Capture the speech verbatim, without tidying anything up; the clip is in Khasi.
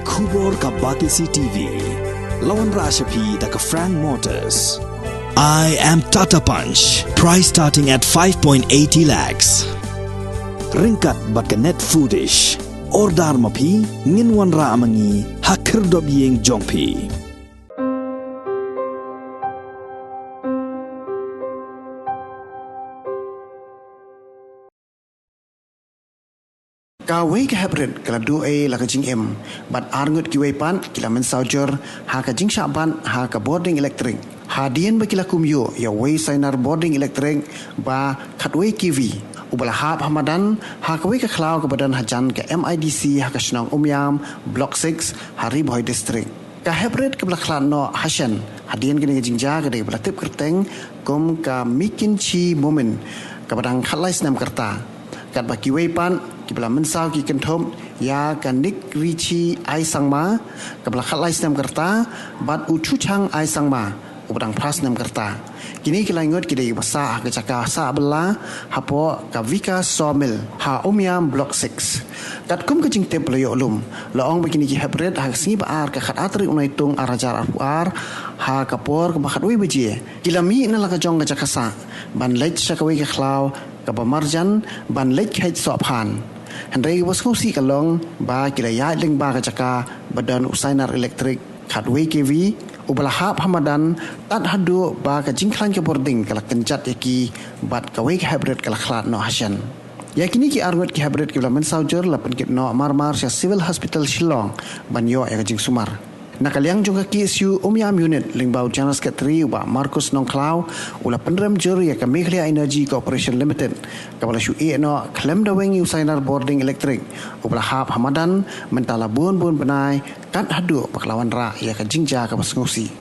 Khubor ka Batesi T V. La wanrah sha phi da ka Frank Motors. I am Tata Punch. Price starting at five point eighty lakhs. Ryngkat bad ka Net Foodish. Order ma phi, ngin wanrah ma ngi ha khyrdop ïing jong phi. Kawei ka heprit ka la duh ei la ka jingim, bad arngut kiwei pat ki la mynsaw jur ha ka jingshah bat ha ka bording elektrik. Hadien ba ki la kumjuh ïa uwei u sainar bording elektrik ba khatwei K V, uba la hap ha madan ha kawei ka khlaw kaba don hajan ka M I D C ha ka shnong Umiam, Block six, ha Ri Bhoi District. Ka heprit kaba la khlad noh ha shen hadien kane ka jingjia ka dei kaba la tip kyrteng kum ka Mikinchi Momin, kaba dang khatlai snem ka rta. Katba kiwei pat kiba la mynsaw ki kynthup ïa ka Nikrichi Ai Sangma, kaba la khatlai snem ka rta, bad u Chuchang Ai Sangma, uba dang phra snem ka rta. Kine ki laingut ki dei kiba sah ha ka jaka sah bylla hapoh ka Vika Sawmill ha Umiam, Block six. Katkum ka jingtip ba la ïoh lum, la ong ba kine ki heprit ha ka sngi ba ar, ka khatar tarik u Naitung ar hajar arphew ar, ha ka por kaba khatwei baje, ki la mih na la ka jong ka jaka sah ban leit sha kawei ka khlaw kaba marjan ban leit kheit sohphan. Hynrei kaba sngewsih ka long ba ki la ïaid lyngba ka jaka ba don u sainar elektrik khatwei K V, uba la hap ha madan, tad haduh ba ka jingkhlaiñ ka bording ka la kynjat ïa ki, bad kawei ka heprit ka la khlad noh ha shen. Ïa kine ki arngut ki heprit kiba la mynsaw jur la pynkit noh marmar sha Civil Hospital Shillong ban ïoh ïa ka jingsumar. Na ka liang jong ka K S U Umiam Unit, lyngba u General Secretary u Bah Marcus Nongkhlaw, u la pynrem jur ïa ka Meghalaya Energy Corporation Limited, kaba la shu ïeh noh khlem da weng ïa u sainar bording elektrik uba la hap ha madan mynta la bun bun bnai, tad haduh ba ka la wanrah ïa ka jingjia kaba sngewsih.